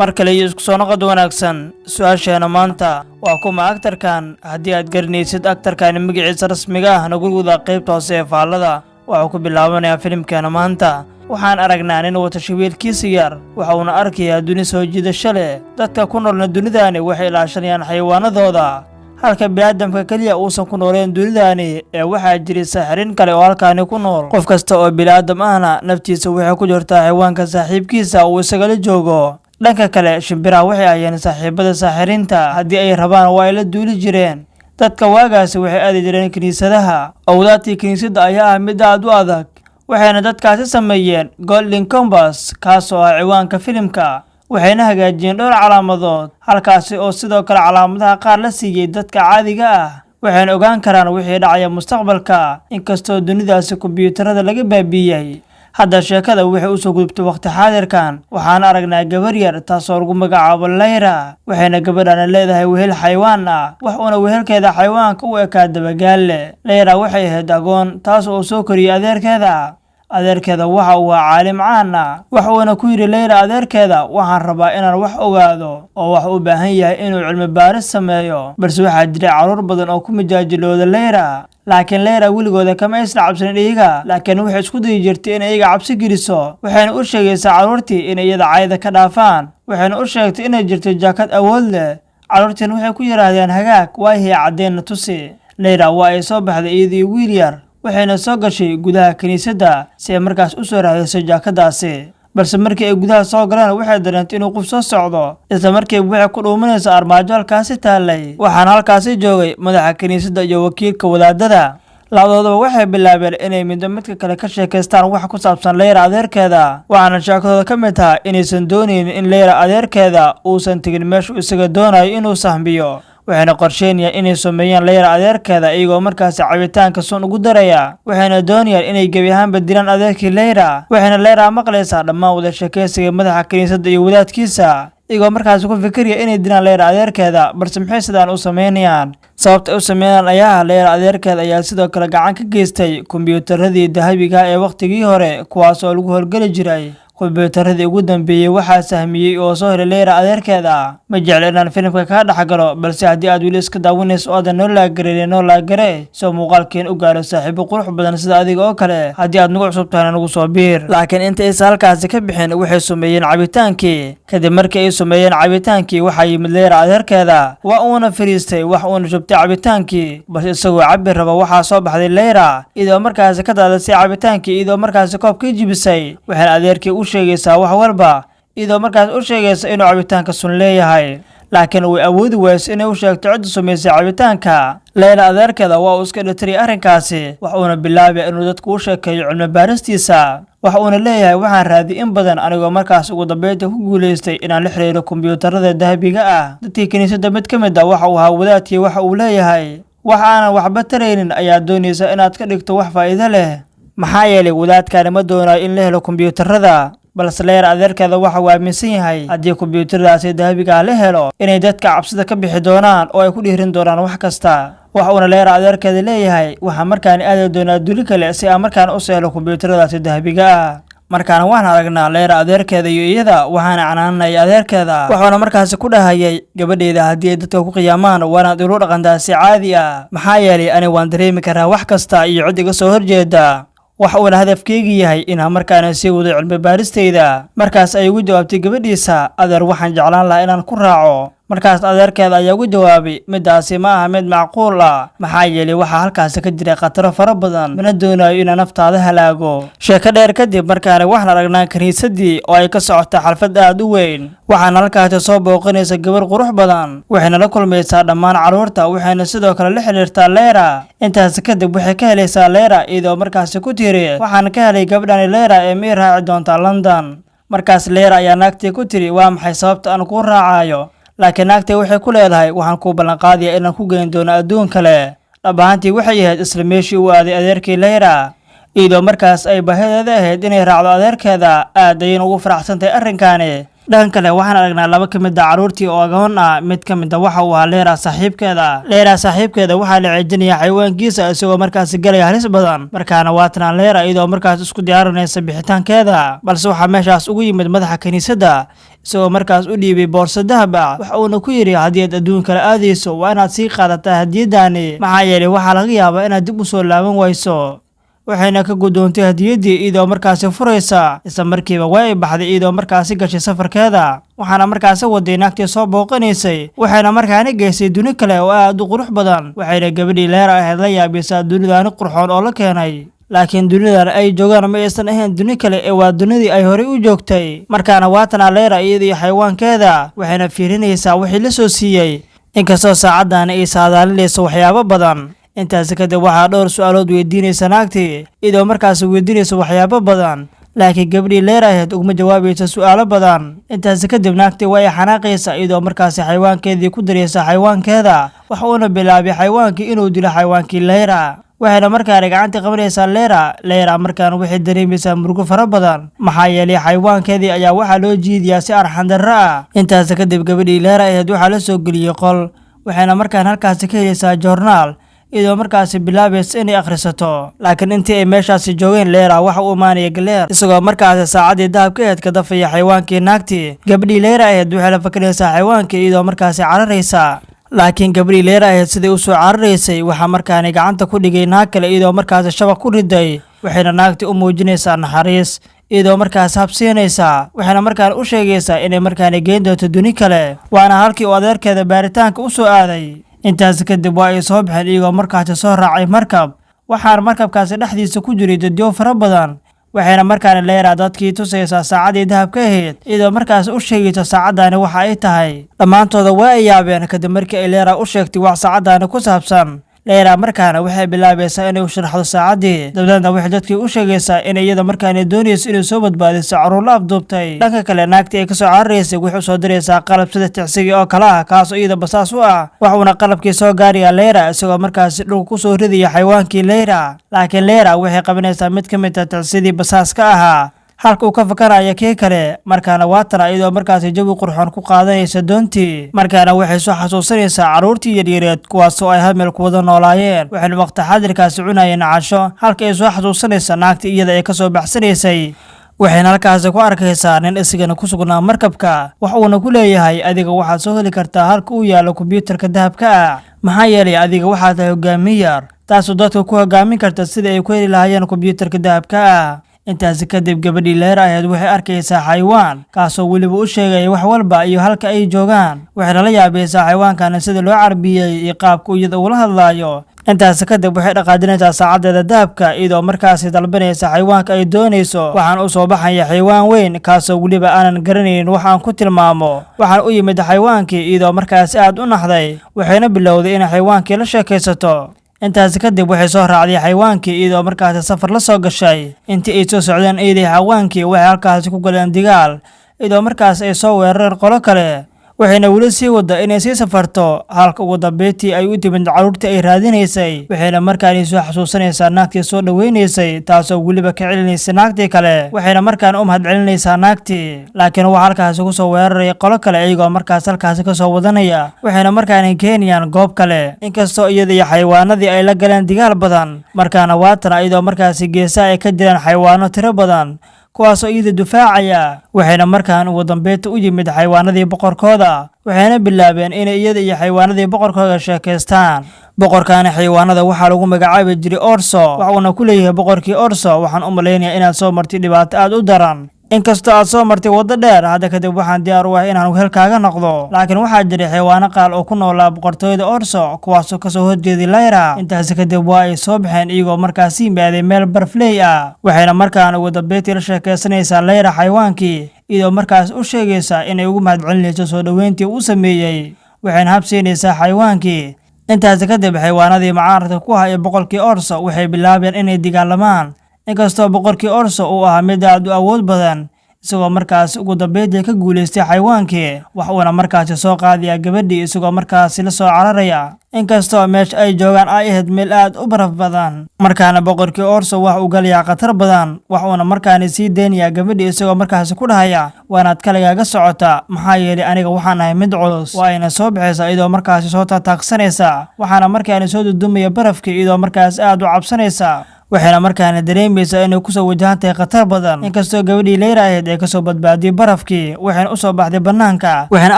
Mar kale iyo isku soo noqod wanaagsan. Su-aasheena maanta waa kuma aktarkan? Haddii aad garanaysid aktarkani magaciisa rasmiga ah, nagu wada qaybta hoose ee faallada. Waxuu ku bilaabanayaa filimkeena maanta. Waxaan aragnaa nin wata shabeelkiisa yar, waxa uuna arkayaa duni soo jiidasho leh. Dadka ku noolna dunidaani waxay ilaashanayaan xayawaanadooda, halka bini'aadamka keliya uusan ku nooleen dunidaani ee waxaa jiray saaxirin kale oo halkaani ku nool. Qof kasta oo bini'aadam ahna naftiisa waxay ku jirtaa xayawaanka saaxiibkiisa uu isagala joogo. Dhanka kale, shimbiraha waxay ahayeen saaxiibada saaxirinta. Haddii ay rabaan, waa ay la duuli jireen. Dadka waagaasi waxay aadi jireen kiniisadaha. Owdaadkii kiniisadda ayaa ah mid aad u adag, waxayna dadkaasi sameeyeen Golden Compass, kaasoo ah ciwaanka filimka. Waxayna hagaajiyeen dhowr calaamadood halkaasi, oo sidoo kale calaamadaha qaar la siiyey dadka caadiga ah. Waxayna ogaan karaan wixii dhacaya mustaqbalka, inkastoo dunidaasi kombiyuutarada laga baabiiyey. Hadda sheekada waxay usoo gudubtay waqti xaadirkan. Waxaana aragnaa gabar yar taasoo lagu magacaabo Layra. Waxayna gabadhana leedahay wehel xayawaan ah, wax uuna wehelkeeda xayawaanka u ekaa dabagaalle. Layra waxay ahayd agoon, taas oo soo koriyey adeerkeeda. Adeerkeeda waxa uu ahaa caalim caan ah. Wax uuna ku yidhi Leyla adeerkeeda: "Waxaan rabaa inaan wax ogaado," oo wax u baahan yahay inuu cilmi baaris sameeyo. Balse waxaa jiray carruur badan oo ku majaajilooda Leyra, laakiin Leyra weligooda kama aysan cabsanin iyaga, laakiin waxay isku dayi jirtay inay iyaga cabsi geliso. Waxayna u sheegaysaa carruurtii inay iyada cayda ka dhaafaan. Waxayna u sheegtay inay jirto jaakad awood leh. Carruurtiin waxay ku yidhaahdeen: "Hagaag, waahii, caddeenna tusi." Leyra waa ay soo baxday iyadii wiil yar, waxayna soo gashay gudaha kiniisadda si ay markaas u soo raadiso jaakadaasi. Balse markii ay gudaha soo galeen, waxay dareentay inuu qof soo socdo. Isla markiiba waxay ku dhuumanaysaa armaajo halkaasi taallay. Waxaana halkaasi joogay madaxa kiniisadda iyo wakiilka wadaadada. Labadoodaba waxay bilaabeen inay midba midka kale ka sheekaystaan wax ku saabsan Leyra adeerkeeda. Waxaana sheekadooda ka mid taha inaysan doonaynin in Leyra adeerkeeda uusan tegin meeshuu isaga doonayo inuu sahmiyo. Waxayna qorsheynayaan inay sameeyaan Leyra adeerkeeda, iyagoo markaasi cabitaanka sun ugu daraya. Waxayna doonayaan inay gebi ahaanba dilaan adeerkii Leyra. Waxayna Leyra maqlaysaa dhammaan wada sheekaysiga madaxa kiniisadda iyo wadaadkiisa, iyagoo markaasi ku fikiraya inay dilaan Leyra adeerkeeda. Balse maxay sidaan u sameynayaan? Sababta ay u sameynayaan ayaa ah Leyra adeerkeeda ayaa sidoo kale gacan ka geystay kombiyuutaradii dahabiga ee wakhtigii hore, kuwaas oo lagu howlgeli jiray kombiyuutaradii ugu dambeeyey. Waxaa sahmiyey oo soo helay Leyra adeerkeeda. Ma jeclo inaan filimka kaa dhex galo, balse haddii aad weli iska daawanayso oo aadan noo laagareyn, noo laagare soo muuqaalkeen u gaaro saaxiibo qurux badan sida adiga oo kale. Haddii aad nagu cusub tahayna, nagu soo biir. Laakiin inta aysan halkaasi ka bixin, waxay sameeyeen cabitaankii. Kadib markii ay sameeyeen cabitaankii, waxaa yimid Leyra adeerkeeda. Waa uuna fariistay, wax uuna shubtay cabitaankii. Balse isagoo cabbi raba, waxaa soo baxday Leyra, iyadoo markaasi ka daadisay cabitaankii, iyadoo markaasi koobkii jibisay. Waxayna adeerkii u sheegaysaa wax walba, iyadoo markaas u sheegaysa inuu cabitaanka sun leeyahay, laakiin way awoodi wayso inay u sheegto cidda sumaysay cabitaanka. Leyla adeerkeeda waa uu iska dhitiray arrinkaasi, wax uuna bilaabaya inuu dadku u sheekeeyo cilmi baaristiisa. Waxa uuna leeyahay: "Waxaan raadiyay in badan, anigoo markaas ugu dambeynta ku guulaystay inaan la xiriiro kombiyuutarada dahabiga ah." Dadkii kiniisadda mid ka mid ah waxa uu ahaa wadaadkii. Waxa uu leeyahay: "Wax aanan waxba taraynin ayaa doonaysa inaad ka dhigto wax faa'iido leh, maxaa yeelay wadaadkaani ma doonayo in la helo kombiyuutarada." Balse Leyra adeerkeeda waxa uu aaminsan yahay haddii kombiyuutaradaasi dahabiga ah la helo, inay dadka cabsida ka bixi doonaan oo ay ku dhiirin doonaan wax kasta. Waxa uuna Leyra adeerkeeda leeyahay: "Waxaa markaani aadi doonaa duli kale si aan markaan usoo helo kombiyuutaradaasi dahabiga ah." Markaana waan aragnaa Leyra adeerkeeda iyo iyada. Waxaana canaananaya adeerkeeda, wuxuuna markaasi ku dhahayay: "Gabadheyda, haddii ay dadka ku qiyaamaan, waanaad ilu dhaqantaa si caadi ah, maxaa yeelay ani waan dareemi karaa wax kasta iyo cid iga soo horjeeda. Wax uuna hadafkeygu yahay inaan markaana sii wado cilmi baaristayda." Markaas ay ugu jawaabtay gabadhiisa: "Adeer, waxaan jeclaan lahaa inaan ku raaco." Markaas adeerkeeda ayaa ugu jawaabay: "Midaasi ma aha mid macquul ah, maxaa yeelay waxaa halkaasi ka jiray khataro fara badan, mana doonayo inaan naftaada halaago." Sheeko dheer kadib, markaana waxaan aragnaa kiniisadii oo ay ka socota xaflad aad u weyn. Waxaana halkaasi soo booqanaysa gabar qurux badan. Waxayna la kulmaysaa dhammaan carruurta, waxayna sidoo kale la xiriirtaa Leyra. Intaas kadib waxay ka helaysaa Leyra, iyadoo markaasi ku tiri: "Waxaan ka helay gabadhani Leyra ee mii raaci doontaa London?" Markaas Leyra ayaa naagtii ku tiri: "Waa maxay sababta aan kuu raacayo?" Laakiin naagtii waxay ku leedahay: "Waxaan kuu ballanqaadaya inaan ku geyn doono adduun kale." Dhab ahaantii waxay ahayd isla meeshii uu aaday adeerkii Leyra, iyadoo markaas ay baahideeda ahayd inay raacdo adeerkeeda. Aad ayayna ugu faraxsantahay arrinkaani. Dhan kale, waxaan aragnaa laba ka mid ah carruurtii oo agoon ah. Mid ka mid ah waxa uu ahaa Leyra saaxiibkeeda. Leyra saaxiibkeeda waxaa la ceejinaya xayawaankiisa, isagoo markaasi galaya halis badan. Markaana waa tanaan Leyra, iyadoo markaas isku diyaarinaysa bixitaankeeda. Balse waxaa meeshaas ugu yimid madaxa kiniisadda. Isagoo markaas u dhiibay boorso dahab ah, waxa uuna ku yidhi: "Haddii aad adduun kala aadayso, waa inaad sii qaadataa hadiyaddaani, maxaa yeelay waxaa laga yaabaa inaad dib u soo laaban wayso." Waxayna ka guddoontay hadiyaddii iyadoo markaasi furaysa. Isla markiiba waa ay baxday iyadoo markaasi gashay safarkeeda, waxaana markaasi waday naagtii soo booqanaysay, waxayna markaana geysay duni kale oo aad u qurux badan. Waxayna gabadhii Leera ahayd la yaabaysaa dunidaani qurxoon oo la keenay, laakiin dunidan ay joogaan ma aysan ahayn duni kale ee waa dunidii ay horey u joogtay. Markaana waatana Leera iyadii xayawaankeeda, waxayna fiirinaysaa wixii la soo siiyey, inkastoo saacaddaani ay saadaalinayso waxyaabo badan. Intaasi kadib waxaa dhowr su-aalood weydiinaysa naagtii, iyadoo markaasi weydiinaysa waxyaabo badan, laakiin gabadhii Leer ahayd uguma jawaabaysa su-aalo badan. Intaasi kadib naagtii waa ay xanaaqaysa, iyadoo markaasi xayawaankeedii ku daraysa xayawaankeeda, waxa uuna bilaabay xayawaankii inuu dilo xayawaankii Leyra, waxayna markaana gacanta qabanaysaa Leyra. Leyra markaan waxay dareemaysaa murugo fara badan, maxaa yeelay xayawaankeedii ayaa waxaa loo jiidiyaa si arxandarro ah. Intaasi kadib gabadhii Leyra ahayd waxaa la soo geliyey qol, waxayna markaan halkaasi ka helaysaa joornaal, iyadoo markaasi bilaabaysa inay akhrisato. Laakiin intii ay meeshaasi joogeen, Leera waxa uu imaanaya Galeer, isagoo markaasi saacaddii dahabka ahayd ka dafaya xayawaankii naagtii. Gabadhii Leera ahayd waxay la fakaraysaa xayawaankii, iyadoo markaasi cararaysa. Laakiin gabadhii Leera ahayd siday u soo cararaysay, waxaa markaani gacanta ku dhigay naag kale, iyadoo markaasi shabaq ku riday. Waxayna naagtii u muujinaysaa naxariis, iyadoo markaas habsiinaysaa, waxayna markaan u sheegaysaa inay markaani geyn doonto duni kale, waana halkii uu adeerkeeda baaritaanka u soo aaday. Intaasi kadib waa ay soo baxeen iyagoo markaasi soo raacay markab, waxaana markabkaasi dhexdiisa ku jiray dadyo fara badan. Waxayna markaani Leeraa dadkii tusaysaa saacaddii dahabka ahayd, iyadoo markaas u sheegaysa saacaddaani waxa ay tahay. Dhammaantooda waa ay yaabeen kadib markii ay Leeraa u sheegtay wax saacaddaani ku saabsan. Leeraa markaana waxay bilaabaysaa inay u sharaxdo saacaddii, dabadeedna waxay dadkii u sheegaysaa in iyada markaana doonayso inay soo badbaadiso carruur la afduubtay. Dhanka kale, naagtii ay kasoo cararaysay waxay u soo diraysaa qalab sida ticsigii oo kale ah, kaasoo iyada basaas u ah. Waxuuna qalabkii soo gaarayaa Leyra, isagoo markaasi dhulka kusoo ridaya xayawaankii Leyra. Laakiin Leyra waxay qabanaysaa mid ka mid ah ticsidii basaaska ahaa, halka uu ka fakaraya kii kale. Markaana waatana iyadoo markaasi jawi qurxoon ku qaadanaysa doontii. Markaana waxay soo xasuusanaysaa carruurtii yaryareed, kuwaasoo ay hal meel ku wada noolaayeen, waxayna waqti xaadirkaasi cunayeen casho, halka ay soo xasuusanaysa naagtii iyada ay kasoo baxsanaysay. Waxayna halkaasi ku arkaysaa nin isagana ku sugnaa markabka, wax uuna ku leeyahay: "Adiga waxaad soo heli kartaa halka uu yaallo kombiyuutarka dahabka ah, maxaa yeelay adiga waxaad tahay hogaamiyar, taasoo dadka ku hogaamin karta sidai ay ku heli lahaayeen kombiyuutarka dahabka ah." Intaasi kadib gabadhii Leera ahayd waxay arkaysaa xayawaan, kaasoo weliba u sheegaya wax walba iyo halka ay joogaan. Waxayna la yaabaysaa xayawaankana sida loo carbiyey iyo qaabka iyada ula hadlaayo. Intaasi kadib waxay dhaqaajinaysaa saacaddeeda dahabka, iyadoo markaasi dalbanaysa xayawaanka ay doonayso. Waxaan u soo baxaya xayawaan weyn, kaasoo weliba aanan garanaynin wax aan ku tilmaamo. Waxaan u yimid xayawaankii, iyadoo markaasi aad u naxday, waxayna bilowday inay xayawaankii la sheekaysato. Intaasi kadib waxay soo raacday xayawaankii, iyadoo markaasi safar la soo gashay. Intii ay soo socdeen iyadii xayawaankii, waxay halkaasi ku galeen digaal, iyadoo markaas ay soo weerareen qolo kale. Waxayna weli sii wadda inay sii safarto, halka ugu dambeyntii ay u timid carruurtii ay raadinaysay. Waxayna markaani soo xasuusanaysaa naagtii soo dhoweynaysay, taasoo weliba ka celinaysa naagtii kale, waxayna markaan u mahadcelinaysaa naagtii. Laakiin waxaa halkaasi kusoo weeraraya qolo kale, iyagoo markaas halkaasi kasoo wadanaya, waxayna markaani keenayaan goob kale, inkastoo iyada iyo xayawaanadii ay la galeen digaal badan. Markaana waatana iyadoo markaasi geesaha ay ka jiraan xayawaano tiro badan, kuwaasoo iyada dufaacaya. Waxayna markaan ugu dambeynta u yimid xayawaanadii boqorkooda, waxayna bilaabeen inay iyada iyo xayawaanadii boqorkooda sheekaystaan. Boqorkaani xayawaanada waxaa lagu magacaabi jiray Orso, waxuuna ku leeyahay boqorkii Orso: "Waxaan u malaynayaa inaad soo martay dhibaato aad u daran, inkastoo aad soo martay waddo dheer. Hadda kadib waxaan diyaar u ah inaan wehelkaaga noqdo." Laakiin waxaa jiray xayawaano qaal oo ku noolaa boqortooyada Orso, kuwaasoo kasoo horjeeday Layra. Intaasi kadib waa ay soo baxeen, iyagoo markaasi yimaaday meel barfley ah. Waxayna markaan ugu dambeyntii la sheekaysanaysaa Layra xayawaankii, iyadoo markaas u sheegaysa inay ugu mahadcelinayso soo dhoweyntii uu sameeyey, waxayna habsiinaysaa xayawaankii. Intaasi kadib xayawaanadii mucaaradka ku ah ee boqorkii Orso waxay bilaabeen inay dagaalamaan, inkastoo boqorkii Orso uu ahaa mid aad u awood badan, isagoo markaasi ugu dambeyntii ka guulaystay xayawaankii. Wax uuna markaasi soo qaadayaa gabadhii, isagoo markaasi la soo cararaya, inkastoo meesha ay joogaan ay ahayd meel aad u baraf badan. Markaana boqorkii Orso wax uu galayaa khatar badan, wax uuna markaani sii deynayaa gabadhii, isagoo markaasi ku dhahaya: Waanaad kaligaaga socotaa, maxaa yeelay aniga waxaan ahay mid culus. Waa ayna soo baxaysaa iyadoo markaasi soo taataaqsanaysa, waxaana markaani soo dudumaya barafkii, iyadoo markaas aad u cabsanaysa. Waxayna markaana dareemaysaa inay kusoo wajahan tahay khatar badan. Inkastoo gabadhii Leyra ahayd ee kasoo badbaadiyey barafkii, waxayna usoo baxday bannaanka. Waxayna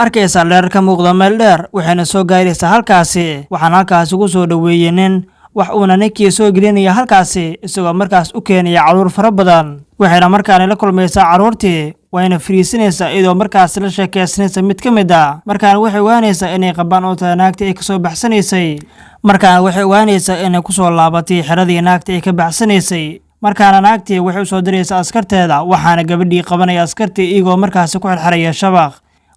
arkaysaa leer ka muuqda meel dheer, waxayna soo gaaraysaa halkaasi. Waxaana halkaasi ku soo dhoweeyey nin, wax uuna ninkii soo gelinaya halkaasi, isagoo markaas u keenaya carruur fara badan. Waxayna markaani la kulmaysaa carruurtii, wayna fariisinaysaa iyadoo markaas la sheekaysanaysa mid ka mid ah. Markaana waxay ogaanaysaa inay qabaan oo tahay naagta ay kasoo baxsanaysay. Markaana waxay ogaanaysaa inay kusoo laabatay xeradii naagta ay ka baxsanaysay. Markaana naagtii waxay usoo diraysaa askarteeda, waxaana gabadhii qabanaya askartii, iyagoo markaasi ku xirxiraya shabaq.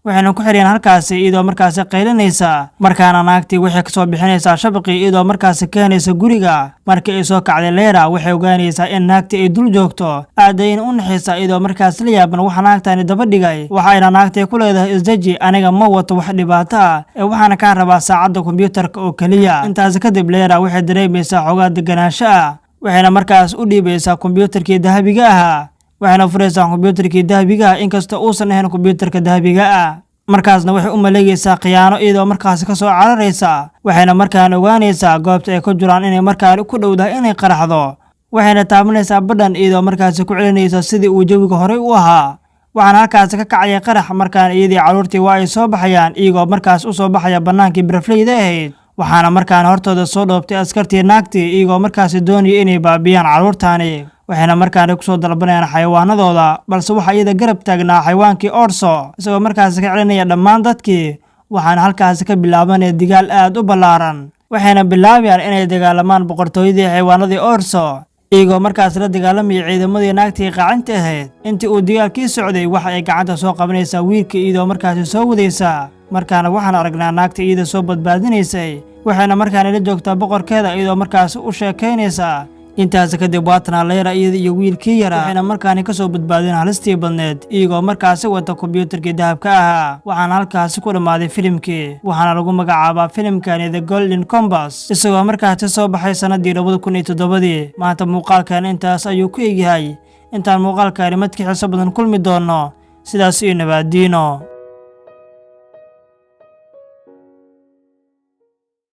Waxayna ku xiriyeen halkaasi iyadoo markaasi qaylinaysa. Markaana naagtii waxay kasoo bixinaysaa shabaqii, iyadoo markaasi keenaysa guriga. Markii ay soo kacday Leyra, waxay ogaanaysaa in naagtii ay dul joogto. Aad ayayna u naxaysaa, iyadoo markaas la yaaban waxa naagtani daba dhigay. Waxayna naagtii ku leedahay: "Isdeji, aniga ma wato wax dhibaato ah, ee waxaana kaa rabaa saacadda kombiyuutarka oo keliya." Intaasi kadib Leyra waxay dareemaysaa xoogaa deganaansho ah, waxayna markaas u dhiibaysaa kombiyuutarkii dahabiga ahaa. Waxayna furaysaa kombiyuutarkii dahabiga ah, inkastoo uusan ahayn kombiyuutarka dahabiga ah. Markaasna waxay u maleegaysaa khiyaano, iyadoo markaasi kasoo cararaysa. Waxayna markaan ogaanaysaa goobta ay ku jiraan inay markaan ku dhowdahay inay qaraxdo. Waxayna taabanaysaa badhan, iyadoo markaasi ku celinaysa sidii uu jawiga horey u ahaa. Waxaana halkaasi ka kacaya qarax. Markaan iyadii carruurtii waa ay soo baxayaan, iyagoo markaas u soo baxaya bannaankii barafleyda ahayd. Waxaana markaan hortooda soo dhoobtay askartii naagtii, iyagoo markaasi doonaya inay baabiyaan carruurtaani. Waxayna markaani kusoo dalbanayaan xayawaanadooda, balse waxaa iyada garab taagnaa xayawaankii Orso, isagoo markaasi ka celinaya dhammaan dadkii. Waxaana halkaasi ka bilaabanaya dagaal aad u ballaaran. Waxayna bilaabayaan inay dagaalamaan boqortooyadii xayawaanadii Orso, iyagoo markaas la dagaalamayay ciidamadii naagtii qaacinta ahayd. Intii uu dagaalkii socday, waxa ay gacanta soo qabanaysaa wiilka, iyadoo markaasi soo wadaysa. Markaana waxaan aragnaa naagta iyada soo badbaadinaysay. Waxayna markaana la joogtaa boqorkeeda, iyadoo markaasi u sheekaynaysaa. Intaas kadib waatana Leyra, iyada iyo wiilkii yaraa, waxayna markaani kasoo badbaadeen halistii badneed, iyagoo markaasi wata kombiyuutarkii dahabka ahaa. Waxaana halkaasi ku dhammaaday filimkii. Waxaana lagu magacaabaa filimkani The Golden Compass, isagoo markaasi soo baxay sanadii 2007-dii. Maanta muuqaalkan intaas ayuu ku egyahay. Intaan muuqaalkani madka xiiso badan kulmi doono, sidaas iyo nabaadiino.